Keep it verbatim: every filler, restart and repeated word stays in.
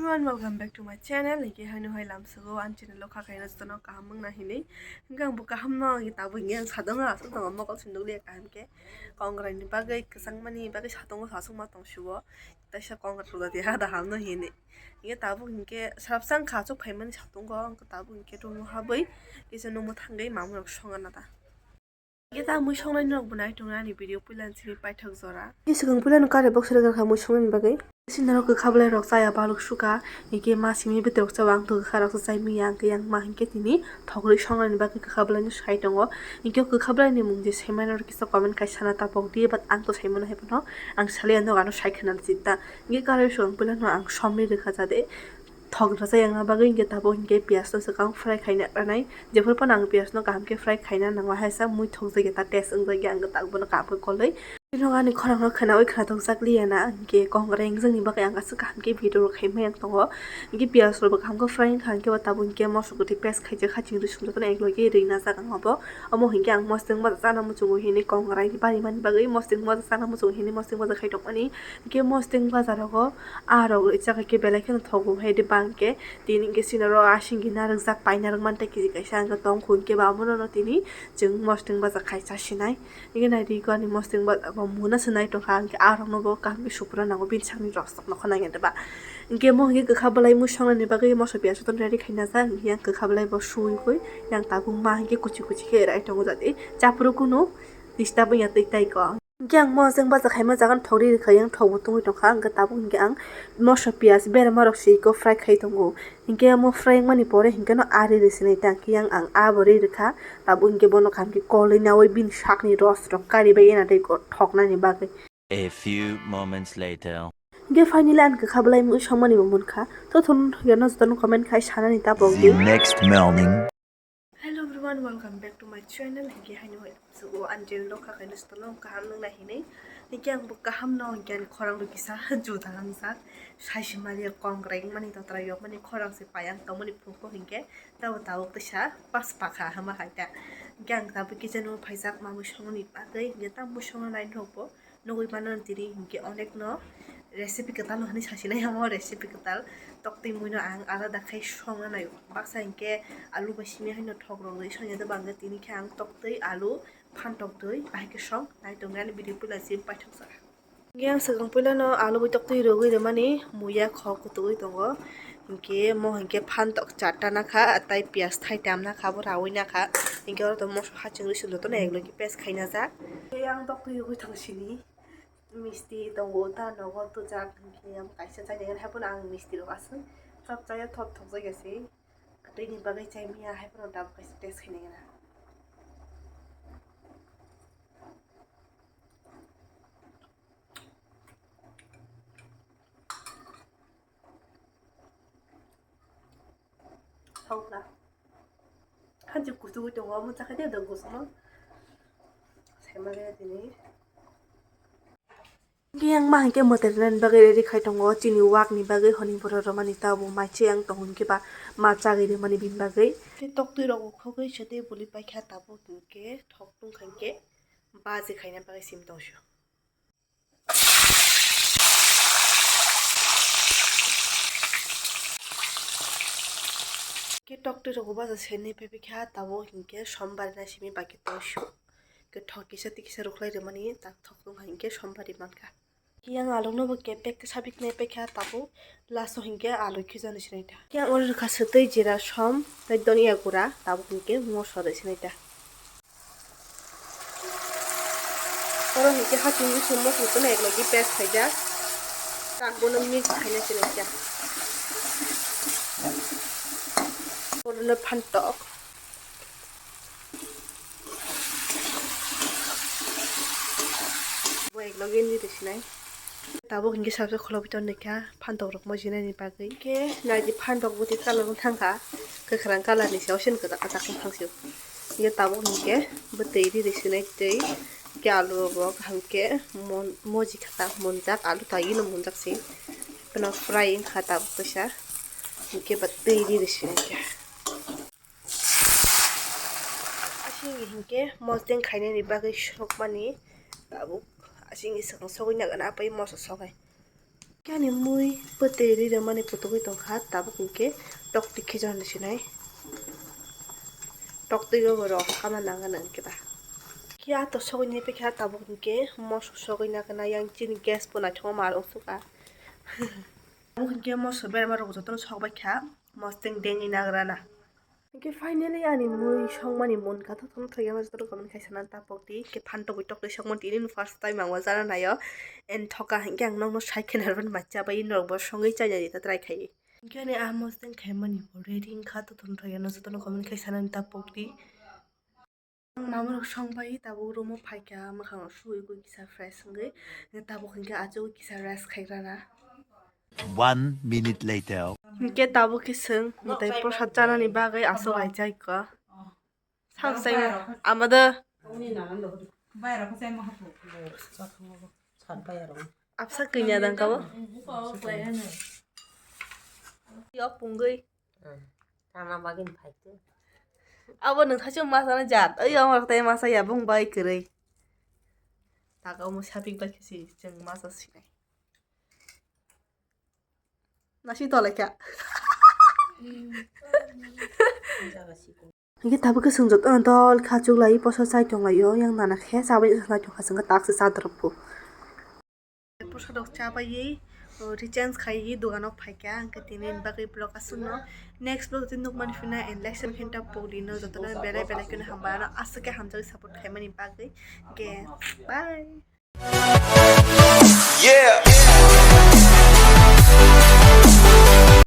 Everyone, welcome back to my channel. Hingke haino hai lamsogo ang channel o kha kaino jotono kaham wngna hinwi. Hingke ang bo kaham no, hingke tabuk hingke ang sadongo aswk tongo mokol sunduk liya kaham khe. Kongrai ni bagwi kwchang mani bagwi sadongo aswk ma tong sugo. Taisa kongrai rwda de ha da ham no hinwi. Hingke tabuk hingke sarapsang kha aswk phaimani sadongo, hingke tabuk hingke room o habwi kisa numo thangwi mamung rok songana ta. Hingke ta mui songnai norok bo nai tongo ani video puila simi paithak jora. Hingke swkang puila no kare box rwkha mui songnani bagwi. Sini norok kwkha bwlai rok chaya baluk suka. Hingke ma simi bwtwi rok chao ang to kwkha rok chai manya hingke yang ma hingke tini thogri songnani bagwi kwkha bwlai no sai tongo. Hingke kwkha bwlai ni mung je sai mano rok kisa comment khai sana tapok di, but ang to sai mano hai phano ang saliya no ano sai khana sita. Hingke kare swkang puila no ang somni rwkha jade. Thok rwchayangna bagwi hingke tabuk hingke piyaj no swkang fry khaina ranai. Jephuru phano ang piyaj no kaham khe fry khaina nango, haisa mui thokjagya ta taste wngjakya ang tak bono kaham khe kolwi. Bini ulo ani khorang no khwnaui khwnathokjak liya na, hingke kongrai wngjak ni bagwi ang aswk kaham khe video rok khai maya tongo. Hingke piyaj rok bo kaham khe fry wngkha, hingke bo tabuk hingke moso kwthwi paste khaijak, haching rwi swngjak, eklogi rwi najak ang obo. Omo hingke ang mosdeng baja chana muchungo hinwi kongrai ni bari mani bagwi mosdeng baja chana muchungo hinwi mosdeng baja khai tongmani. Hingke mosdeng baja rogo ah rok rijak hai khe belai kheno thogo hai de bang khe tini hingke sini oro asing gina rwjak paina rwk mantha kiji kaisa hingke tong kho hingke ba omono tini chwng mosdeng baja khai cha sinai hingke nai di ani mosdeng baja bo muna se nai tongkha hingke ah rok no bo kaham khe supra nango bini sakni rostok no khwnang ya de ba hingke mo hingke kwkha bwlai mui songnani bagwi moso piya soton ready khaina jak hingke yang kwkha bwlai bo sui hui yang tabuk ma hingke kuchi kuchi khe rai tongo jadi chapru kunu disturb wngya twi tai kho. Hingke ang mosdeng baja khaima jaga thok ri rwkha, yang thok bo tungwi tongkha, hingke tabuk hingke ang moso piyaj berma rok se iko fry khai tongo, hingke omo fry wngmani pore hingke no ari rw sinai ta, hingke yang ang abo ri rwkha, tabuk hingke bono kaham khe kolwi naui bini sakni ros rok kari bai ena tei thoknani bagwi. A few moments later. Hingke finally ang kwkha bwlai mui songmani bo munkha, to thun hingke no jotono comment khai sanani ta pok di. The next morning. Hello everyone, welcome back to my channel. Hingke haino hai so o ang channel o kha kaino jotono kaham nang nai hinwi. Hingke ang bo kaham no hingke ani khorang rok kisa juda wngjak. Sai se mali kongrai wngmani totra yokmani khorang se payang tongmani phunukgo hingke tabo tabuk teisa pas pakha hama hai ta. Hingke ang tabuk kitchen o phaijak mamui songni bagwi hingke tamo songna nai rok bo. Nugui mano tini hingke onekno recipe kwtal hwnwi sasinai omo recipe kwtal toktwi muino ang alada khai songna naio baksa hingke alu bai simi haino thok rogwi songya de bangkhe tini khe ang toktwi alu phantok twi bahai khe song nai tongwi ani video puila sim paithok jora. Hingke ang swkang puilano alu bai toktwi rogwi rwmani muya khok kutugwi tongo. Hingke mo hingke phantok charta nakha, tei piyaj thaitam nakha, bo raui nakha. Hingke oro to moso haching rwi swngjak tono eklogi paste khaina jak. Hingke ang toktwi rogwi tong sini misti tongo, ta nogo tujak. Hingke ang kaisa chainai haphano ang misti rok aswk thop chaya, thop thokjak ya se. Twi ni bagwi chai manya, haphano tabuk kaisa taste khainai gana. Thokla. Hanchi kuchugwi tongo, omo chakhe de dong kusumo. Saimanya tini. Hingke yang ma hingke mwtai rwnani bagwi ready khai tongo, chini wak ni bagwi hwnwi borok rwmani tabuk mai che yang tongo hingke ba ma chagwi rwmani bini bagwi. Hingke toktwi rok bo khogwi sotwi boli paikha tabuk hingke thok tongkha hingke baji khaina bagwi sim tongsi. Khe toktwi rok bo baja senwi phaiphaikha tabuk hingke sombar na simi bagwi tongsi. Khe thok kisa twi kisa rwkhlai rwmani tak thok tongkha hingke sombar ri mankha. Yang alokno bo kepek sabik nai paikha tabuk last o hingke aloi khijanai sinai ta. Yang oro rwkha swtwi jera som tei donia gura tabuk hingke moso rwi sinai ta. Oro hingke haching bising mosong tongma eklogi paste khaijak. Tak bono mix khaina sinai ta. Oro no phantok. Bo eklogi ni rw sinai. Tabuk hingke sabse khulogwi tongkha phantok rok mojinani bagwi. Hingke naidi phantok bwtwi colour wng thangkha, kwkhwrang colour ni sayo sini kwchak kwchak wng thangsi. Hingke tabuk hingke bwtwi ri rw sinai tei hingke alu rok bo kaham khe mon-, moji kha ta monjak, alu ta ino monjak se. Bono fry wng kha tabuk kaisa. Hingke bwtwi ri rw sinai khe. Asing hingke mosdeng khainani bagwi sokmani tabuk asing swkang sogwi nangkha na apai moso sogai. Khe ani mui bwtwi ri rwmani putugwi tongkha, tabuk hinkhe toktwi khe jora ni sinai. Toktwi go bo rok kama nang gana hinkhe ba. Khe a to sogwi nai paikha, tabuk hinkhe moso sogwi nagana, yang chini gas bo naithokma mar wng sukha. Tabuk hinkhe moso berma rok jotono sokbaikha, mosodeng dengwi nagrana. Hinkhe finally ani mui songmani munkha, to thung thaiya jotono comment khaisa nang tapok di. Hinkhe phan tokwi toktwi songmani tini first time ang o jana naio. And thoka hinkhe ang nokno sai khe narwkmani ma chabai norok bo songwi chaina di ta try khai. Hinkhe ani a mosodeng khaimani bo ready wngkha, to thung thaiya jotono comment khaisa nang tapok di. Ang mamrok songbai tabuk room o phaikha, mwkhang rok suigwi kisa fresh wngwi, tabuk hinkhe achugwi kisa rest khaigrana. One minute later. Hinkhe tabuk khe chwng mwtai prosad chanani bagwi aswk laijak kha. Sam sai amada. Absa kanya dang kabo. Yok pungwi. Tana bagin phaikhe. Abo nwng thaisung masa na jat. Oi, amo tei masa ya bung bai kwrwi. Taka omo shopping bai khe si chwng masa sinai. Nasi tole kya? Hinkhe tabuk khe chwng jotono dol kha chuklai posa chai tonglaio, yang nana khe chabai sanai tongkha chwng khe tak se chadrap phu. Posa rok chabai, o, rechange khai dogano phaikha, hinkhe tini bagwi vlog aswkno. Next vlog tini nukmani phina and like share khe ta pok dino jotono belai belai kheno hambai ano aswk khe hamjagwi support khaimani bagwi. Hinkhe bye. Yeah.